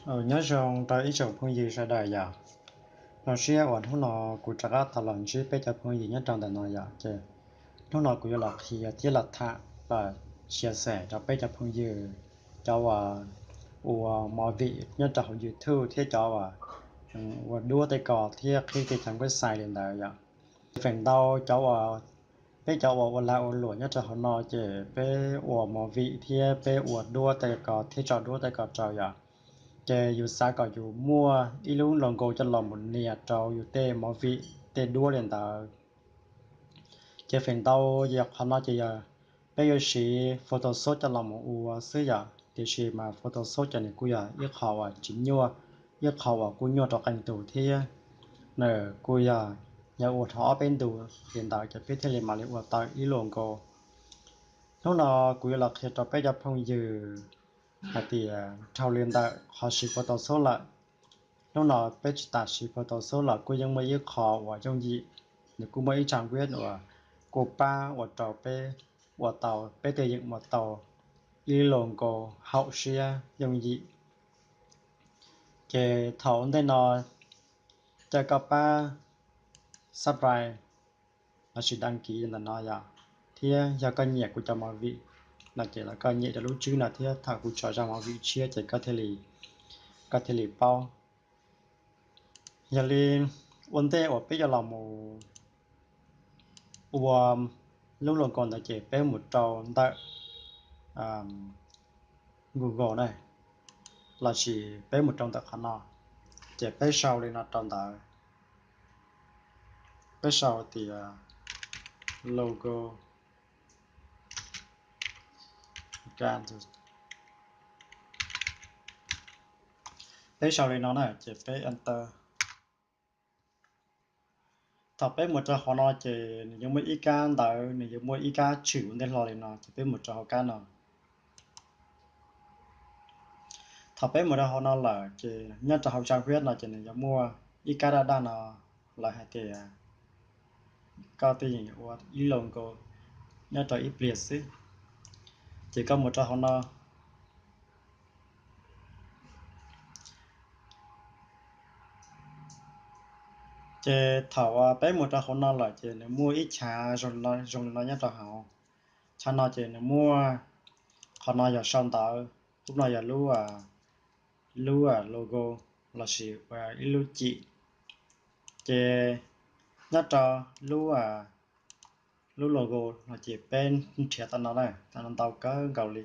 Nyob zoo rau ib tsoom phooj ywg sawv daws yom. Zoo siab uas hnub no kuv rov qab tau los ntsib peb cov phooj ywg nyob rau ntawm no yom. Ces hnub no kuv yuav los qhia thiab los tham los share rau peb cov phooj ywg, cov uas ua movie nyob rau hauv YouTube thiab cov uas ua duab tej ko thiab qhib tej chav website li ntawd yom. Feem ntau cov uas, peb cov uas ua lag ua luam nyob rau hauv no ces peb ua movie thiab peb ua duab tej ko thiab tso duab tej ko rau yom. Ces yus xav kom yus muaj ib lub logo coj los mus nias rau yus tej movie tej duab li ntawd. Ces feem ntau yog qhov no ces yog peb yuav siv Photoshop coj los mus ua xwb yom. Tiam sis mas Photoshop ces nws kuj yog ib qho uas tsis nyuaj, ib qho uas kuj nyuaj rau qee tus thiab. Nws kuj yog, yog ua dhau ob peb ntu li ntawd ces peb thiaj li mam li ua tau ib logo. Hnub no kuv yuav los qhia rau peb cov phooj ywg hais tias dhau li ntawm qhov siv Photoshop lawm, hnub no peb tsis tas siv Photoshop los kuj yeej muaj ib qho uas yooj yim, nws kuj muaj ib trang web uas kuj pab ua rau peb ua tau, peb tej yeem ua tau ib logo haum siab yooj yim. Ces thaum ntej no caw koj pab subscribe lossis đăng ký ntawm no yom, thiab yog koj nyiam kuv cov movie no ces los koj nyiam cov lub tswb no thiab thaum kuv tso zaj movie tshiab ces koj thiaj li, koj thiaj li paub. Yog li ua ntej uas peb yuav los mus ua lub logo ntawd ces peb mus rau ntawm Google na, lossis peb mus rau ntawm qhov no, ces peb sau li no rau ntawd, peb sau tias logo, peb sau li no na ces peb enter. Thaum peb mus rau hauv no ces nws yuav muaj ib kab ntawv, nws yuav muaj ib kab tshwm ua ntej hlo li no ces peb mus rau hauv kab no. Thaum peb mus rau hauv no lawm ces nyob rau hauv trang web no ces nws yuav muaj ib kab daj daj no, lawv hais tias koj twb yeej ua ib logo nyob rau ib pliag xwb, ces koj mus rau hauv no. Ces thaum peb mus rau hauv no lawm ces nws muaj ib chav zoo li no nyob rau hauv. Chav no ces nws muaj, qhov no yog sau ntawv, lub no yog lub, lub logo lossis ua ib lub cim. Ces nyob rau lub, lub logo no ces peb nrhiav tau no na, tau no ntau kawg nkaus li.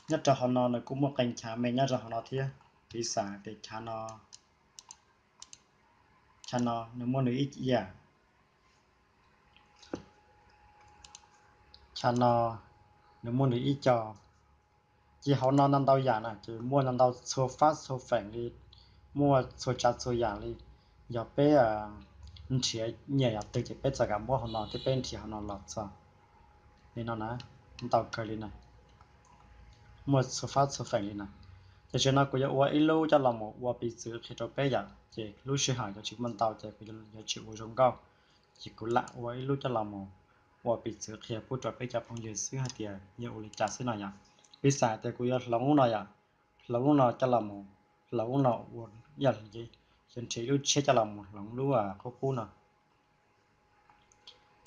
Nyob rau hauv no nws kuj muaj qee chav me nyob rau hauv no thiab, piv xam tias chav no, chav no nws muaj nws ib yam, chav no nws muaj nws ib co. Ces hauv no ntau ntau yam na, ces muaj ntau ntau txhua fab txhua feem li, muaj txhua tsav txhua yam li. Yog peb nrhiav nyiam yam twg ces peb txawm kam muab hauv no thiab peb nrhiav hauv no los txog li no na, ntau kawg li na, muaj txhua fab txhua feem li na. Ces tam sim no kuv yuav ua ib lub coj los mus ua piv txwv qhia rau peb yom, ces lub sij hawm yuav tsis muaj ntau ces kuv yuav tsis ua zoo nkauj, ces kuv lam ua ib lub coj los mus ua piv txwv qhia pub rau peb cov phooj ywg xwb hais tias yog ua li cas xwb no yom. Piv xam tias kuv yuav hloov lub no yom, hloov lub no coj los mus, hloov lub no ua, yog nrhiav ib lub tshiab coj los mus hloov lub qub qub no.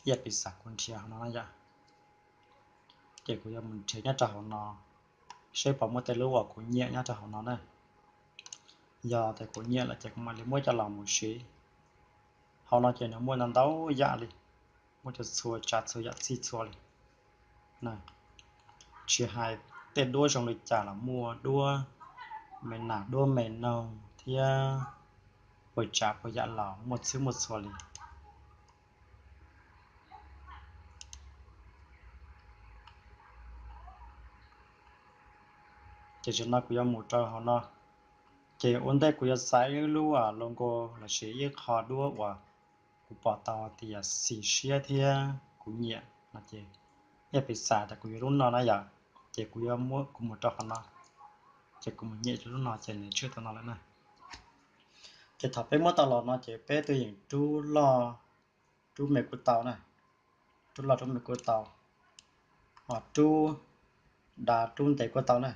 Ib yam piv xam kuv nrhiav hauv no yom, ces kuv yuav mus nrhiav nyob rau hauv no seb puas muaj tej lub uas kuv nyiam nyob rau hauv no na. Yog tias kuv nyiam lawm ces kuv mam li muab coj los mus siv. Hauv no ces nws muaj ntau ntau yam li, muaj txhua tsav txhua yam txhij txhua li. Tsis hais tej duab zoo li cas los muaj, duab me nas duab me noog thiab puas tsav puas yam los muaj txhij muaj txhua li. Ces tam no kuv yuav mus rau hauv no, ces ua ntej kuv yuav xaiv ib lub logo lossis ib qho duab uas kuv pom tau tias xis siab thiab kuv nyiam no ces, ib yam piv xam tias kuv yuav lub no na yom, ces kuv yuav muab kuv mus rau qhov no, ces kuv mus nyem lub no ces nws tshwj tau no lawm na. Ces thaum peb muab tau los no ces peb twb yeem rub loj rub me kuj tau na, rub loj rub me kuj tau, ho rub dav rub ntev kuj tau na.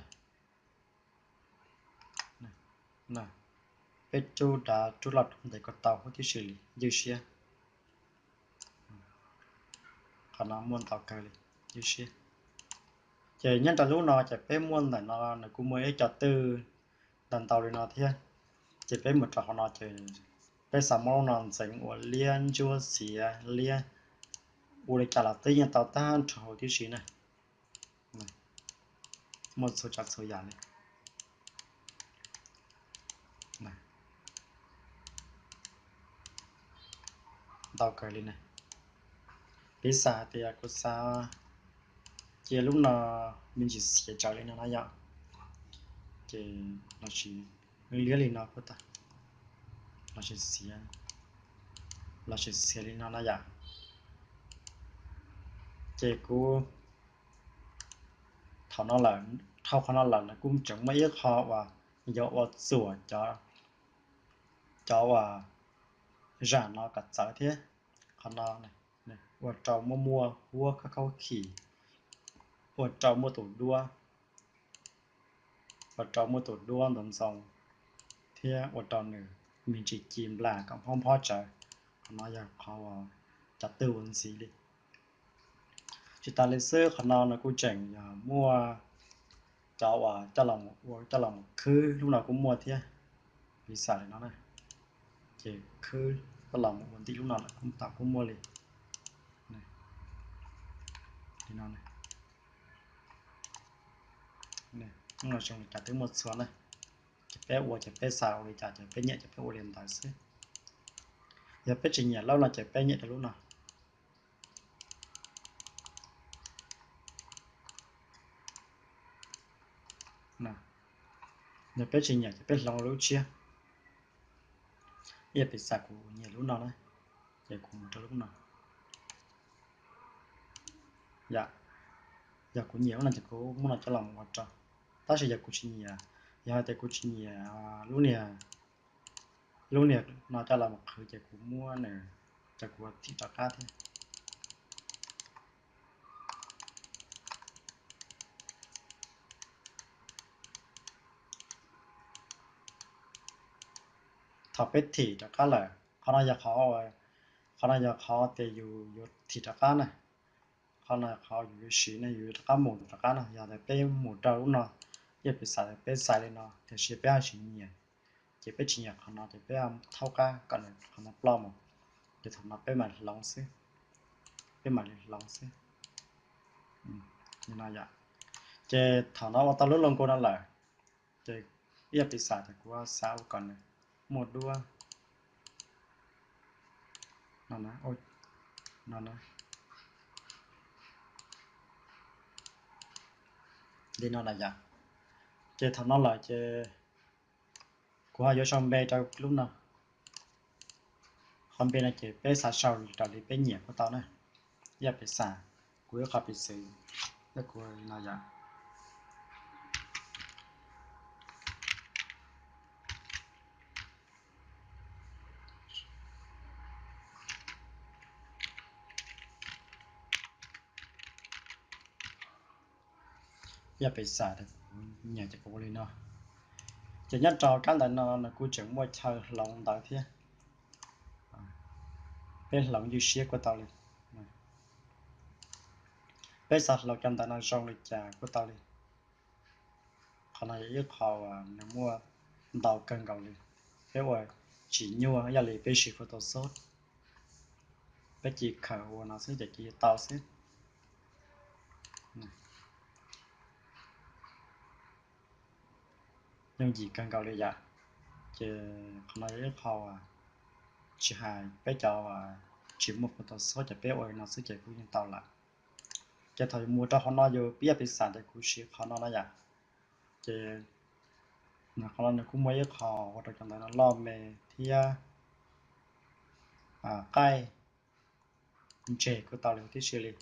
Peb rub dav rub loj rub ntev kuj tau huv tib si li, ywj siab. Qhov no muaj ntau kawg li, ywj siab. Ces nyob rau lub no ces peb muaj ntawm no nws kuj muaj ib co twj ntau ntau li no thiab. Ces peb mus rau qhov no ces peb xav muab lub no ntxeev ua liab ntsuab xiav liab, ua li cas los twb yeej tau tag nrho huv tib si na. Muaj txhua tsav txhua yam li. Ntau kawg li na. Piv xam hais tias kuv xav cia lub no me ntsis xiav tsawv li no na yom, ces los sis liab li no puas tau, los sis xiav, los sis xiav li no na yom. Ces kuv thaum no lawm, dhau qhov no lawm nws kuj tseem muaj ib qho uas yuav ua txuam cov, cov uas zam no kom txawv thiab. Qhov no ua rau muaj muaj huab khaub khaub khim, ua rau muaj tus duab, ua rau muaj tus duab ntxoov ntxoo thiab ua rau nws me ntsis ci nplas kom phob phob tsawv. Qhov no yog qhov uas cov twj ua ntxiv li. Tsis tas li xwb, qhov no nws kuj tseem yog muaj cov uas coj los ua, coj los mus khwb lub no kuj muaj thiab. Piv xam li no na, ces khwb coj los mus ua ntim lub no lawm kuj tau kuj muaj li. Li no, zoo li cas twb muaj txhua na. Ces peb ua ces peb xav ua li cas ces peb nyiam ces peb ua li ntawd xwb. Yog peb tsis nyiam lub no ces peb nyiam rau lub no. Yog peb tsis nyiam ces peb hloov lub tshiab. Ib yam piv xam kuv nyiam lub no na, ces kuv mus rau lub no. Yog, yog kuv nyiam lub no ces kuv muab no coj los mus ua rau. Tab sis yog kuv tsis nyiam, yog hais tias kuv tsis nyiam lub niag, lub niag no coj los mus qhwv ces kuv muab nws, ces kuv thim rov qab thiab. Thaum peb thim rov qab lawm, qhov no yog qhov, qhov no yog qhov tias yus yuav thim rov qab na. Qhov no qhov yus yuav siv ne, yus yuav rov qab mus rov qab no. Yog tias peb mus rau lub no, ib yam piv xam tias peb xaiv li no tiam sis peb ho tsis nyiam, ces peb tsis nyiam qhov no ces peb thaub qab kom nws qhov no ploj mus, ces thaum no peb mam hloov xwb, peb mam li hloov xwb. Ces thaum no ua tau lub logo no lawm, ces ib yam piv xam tias kuv xav ua kom nws muaj duab no, no, li no na yom. Ces thaum no lawm ces kuv ho yuav sau npe rau lub no. Qhov npe no ces peb xav sau raws li peb nyiam kuj tau na. Ib yam piv xam, kuv ib qho piv xwm, yog kuv no yom. Ib yam piv xam, nyiam ces kuv ua li no. Ces nyob rau kab ntawv no nws kuj tseem muaj chaw hloov ntawv thiab. Peb hloov ywj siab kuj tau li. Peb xav hloov cov ntawv no zoo li cas kuj tau li. Qhov no yog ib qho uas nws muaj ntau kawg nkaus li. Peb ua tsis nyuaj ib yam li peb siv Photoshop, peb cia li khaws ua no xwb ces cia li tau xwb. Yooj yim kawg nkaus li yom. Ces qhov no yog ib qho uas tsis hais peb cov uas tsis muaj Photoshop ces peb ua li no xwb ces kuj yeej tau lawm. Ces thaum yus mus rau qhov no yus ib yam piv xam ces kuv siv qhov no na yom. Ces qhov no nws kuj muaj ib qho ua rau cov ntawv no loj me thiab qaij ntseg kuj tau li huv tib si li.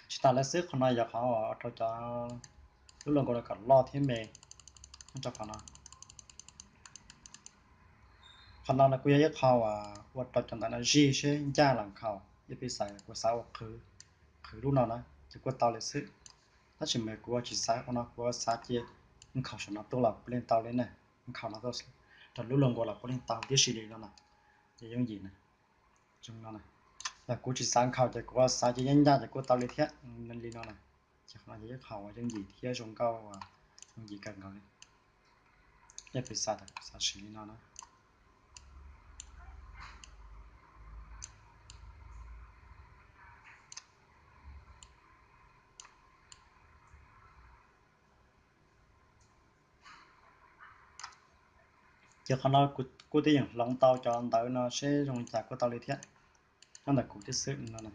Tsis tas li xwb, qhov no yog qhov ua rau cov lub logo no kom loj thiab me nyob rau qhov no. Qhov no nws kuj yog ib qho uas ua rau cov ntawv no zij seb ncaj los nkhaus, ib yam piv xam kuv xav ua qhwv, qhwv lub no na ces kuj tau li xwb. Tab sis mas kuv tsis xav ua no, kuv xav cia nkhaus saum no tuaj los puav leej tau li na. Nkhaus no tuaj rau lub logo los puav leej tau tib si li no na. Ces yooj yim na. Zoo no na. Yog kuv tsis xav nkhaus ces kuv xav cia ncaj ncaj ces kuj tau li thiab. Li no na. Ces qhov no yog ib qho uas yooj yim thiab zoo nkauj, yooj yim kawg nkaus li. Ib yam piv xam tas kuv xav siv li no na. Ces qhov no kuv twb yeej hloov tau cov ntawv no seb zoo li cas kuj tau li thiab. Nyob ntawm kuv tib xwb no na.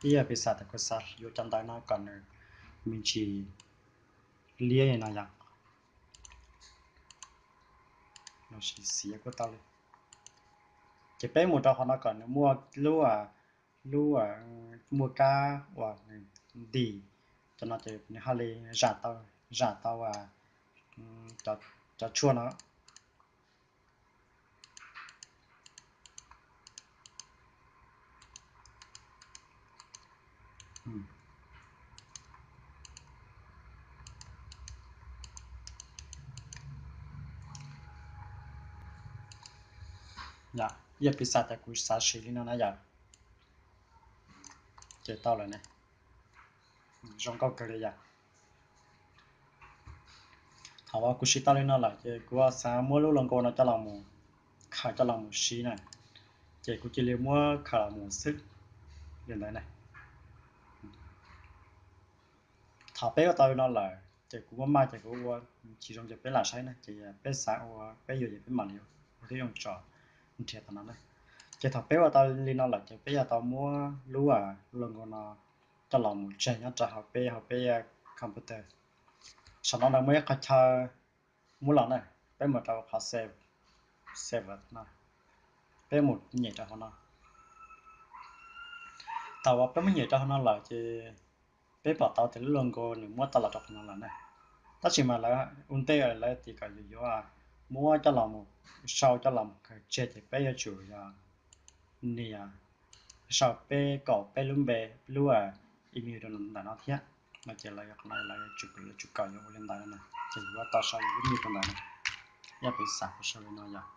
Ib yam piv xam tas kuv xav yuav cov ntawv no kom nws me ntsis liab li no yom, los sis xiav kuj tau li. Ces peb mus rau qhov no kom nws muaj lub, lub muaj kab uas nws ntim, cov no ces nws haj li zam tau, zam tau cov tshuaj no. Yog piv xam tas kuv xav siv li no na yom. Ces tau lawm ne. Zoo nkauj kawg li yom. Thaum uas kuv siv tau li no lawm ces kuv xav muab lub logo no coj los mus, khaws coj los mus siv na. Ces kuv cia li muab khaws los mus xwb li ntawd na. Thaum peb ua tau li no lawm ces kuv muab maj ces kuv ua tsis zoo ces peb lam saib na, ces peb xav ua peb yuav ces peb mam li ua tib zoo tso nrhiav tom no na. Ces thaum peb ua tau li no lawm ces peb yuav tau muab lub logo no coj los mus tseg nyob rau hauv peb, hauv peb computer. Saum no na muaj ib qhov chaw muab los na, peb mus rau qhov save, save no, peb mus nyem rau hauv no. Thaum uas peb muab nyem rau hauv no lawm ces peb pom tau tias lub logo nws muab tau los rau qhov no lawm na. Tab sis mas lawv ua ntej lawv tias kom yus yuav muab coj los mus, sau coj los mus khaws tseg ces peb yuav tsum yog nias sau peb kaum peb lub npe, lub email rau ntawm no thiab. No ces lawv qhov no lawv yuav tsum, yuav tsum kom yus ua li ntawd na, ces yuav tau sau yus lub email rau ntawd na. Yog piv xam kuv sau li no yog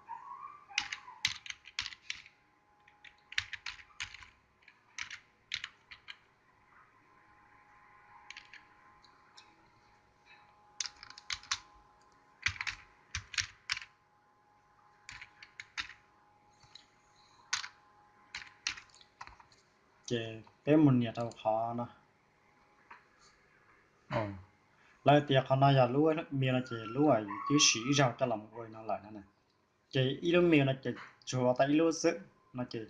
Ces peb mus nias rau qhov no. Lawv tias qhov no yog lub mail no ces lub uas yus twb siv ib zaug coj los ua li no lawm no na. Ces ib lub mail no ces tsuas ua tau ib lub xwb no ces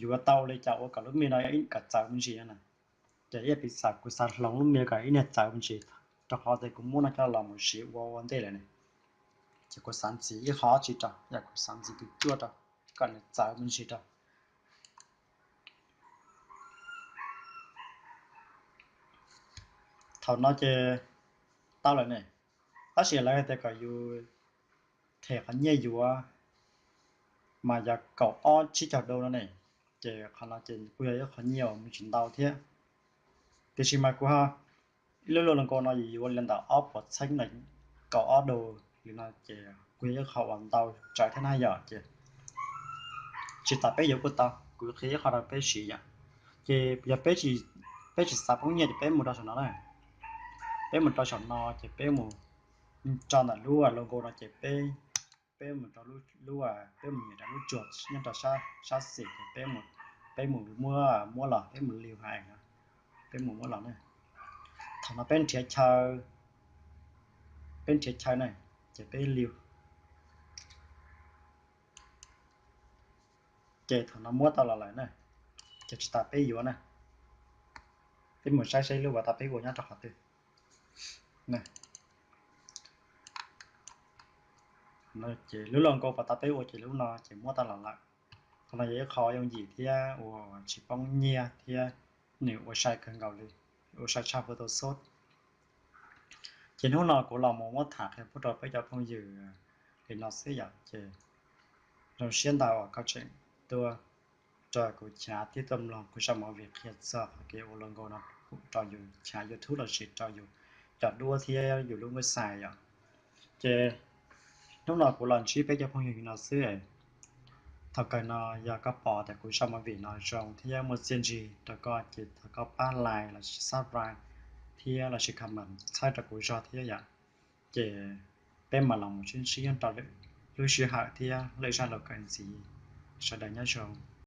yuav tau ua li cas ua kom lub mail no kom txawv me ntsis no na. Ces ib yam piv xam kuv xav hloov lub mail kom ib niag txawv me ntsis, rau qhov tias kuv muab no coj los mus siv ua ua ntej lawm ne. Ces kuv xav ntxiv ib qho dab tsi rau, yog kuv xav ntxiv tus cuaj rau kom nws txawv me ntsis rau. Thaum no ces tau lawm ne, tab sis lawv hais tias kom yus them qhov nyiaj yuav mas yog kaum ob tsib caug dollar no ne. Ces qhov no ces kuj yog ib qho nyiaj uas me ntsis ntau thiab. Tiam sis mas kuv ho, ib lub logo no yus yuav li ntawm ob puas txheeb no, kaum ob dollar li no ces kuj yog ib qho uas ntau tsawv thiab na yom. Ces tsis tas peb yuav kuj tau, kuv qhia ib qho rau peb siv yom. Ces yog peb tsis xav poob nyiaj ces peb mus rau saum no na. Peb mus rau saum no ces peb mus tso ntawm lub logo no ces peb, peb mus rau lub, peb mus nyem rau lub tsuag nyob rau sab xis ces peb mus, peb mus muab, muab los, peb mus liu hais no, peb mus muab los na. Thaum no peb nrhiav chaw, peb nrhiav chaw na, ces peb liu. Ces thaum no muab tau los lawm na, ces tsis tas peb yuav na. Peb mus saib saib lub uas tau peb ua nyob rau qhov twg. Ces lub logo uas tau peb ua ces lub no ces muab tau los lawm. Qhov no yog ib qho yooj yim thiab uas tsis poob nyiaj thiab nws ua sai kawg nkaus li, ua sai tshaj Photoshop. Ces hnub no kuv los mus muab tham qhia pub rau peb cov phooj ywg li no xwb yom. Ces zoo siab ntau uas koj tseem tuaj rau kuv chav thiab tuaj mloog kuv zaj movie qhia txog qhov kev ua logo no. rau yus chav YouTube lossis rau yus cov duab thiab yus lub website yom. Ces hnub no kuv los ntsib peb cov phooj ywg no xwb. Thaum kawg no yog koj pom tias kuv zaj movie no zoo thiab muaj txiaj ntsig rau koj ces thov koj pab like lossis subscribe thiab lossis comment txhawb rau kuv zog thiab yom. Ces peb mam los mus sib ntsib nyob rau lwm lub sij hawm thiab lwm zaj lus kawm ntxiv. Sawv daws nyob zoo.